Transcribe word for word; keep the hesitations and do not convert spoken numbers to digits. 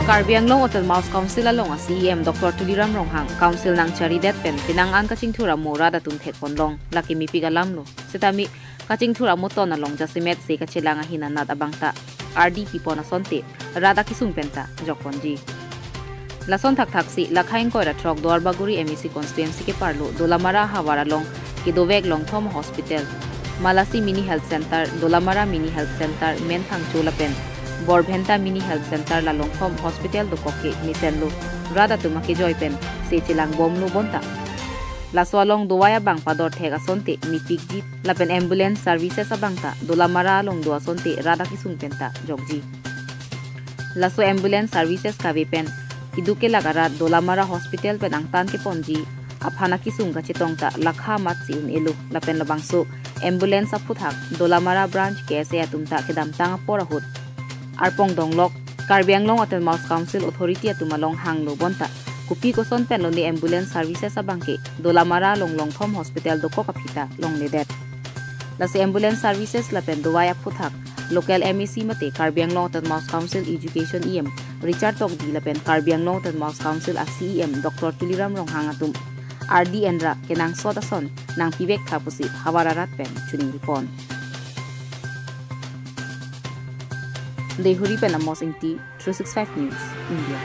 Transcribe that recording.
Karbi Anglong Autonomous Council along a-C E M Doctor Tuliram Ronghang Council nangcharidet pen penang an kachingthur amo rat atum thekponlong, lake mepik alamlo. Setame kachingthur amo ton along jasemet se kachelang ahin anat abangta ardi pipon asonte rat akisung penta jokponji. Lason thakthaksi lakha ingkoi ra throk Duarbagori M A C constituency keparlo Dolamara havar along kedovek Longthom Hospital, Malasi Mini Health Center, Dolamara Mini Health Center, Menthangcho lapen Borbhenta Mini Health Center la Longthom Hospital dokok ke mesenlo, rat atum akejoi pen se chelangbomlo bonta laso along dovai abang pador thek asonte mepikji lapen ambulance services abangta Dolamara along do asonte rat akisung penta jokji. Laso ambulance services kave pen keduk kelak arat Dolamara Hospital pen angtan keponji aphan akisung kachetong ta lakha amatsi un-elo lapen labangso ambulance aphuthak Dolamara branch K S A atum ta kedamtang apor ahut arpong donglok. Karbi Anglong Autonomous Council authority atum along hanglo bonta kopi koson pen lone ambulance services abangke Dolamara along Longthom Hospital dokok aphi ta longledet. Lasi ambulance services lapen dovai aphuthak local M A C mate Karbi Anglong Autonomous Council Education E M Richard Tokbi lapen Karbi Anglong Autonomous Council a-C E M Doctor Tuliram Ronghang atum ardi enra kenangsot ason nangpivek tha pusi havar arat pen chiningripon. Deihori pen Amos Ingti, three six five News, India.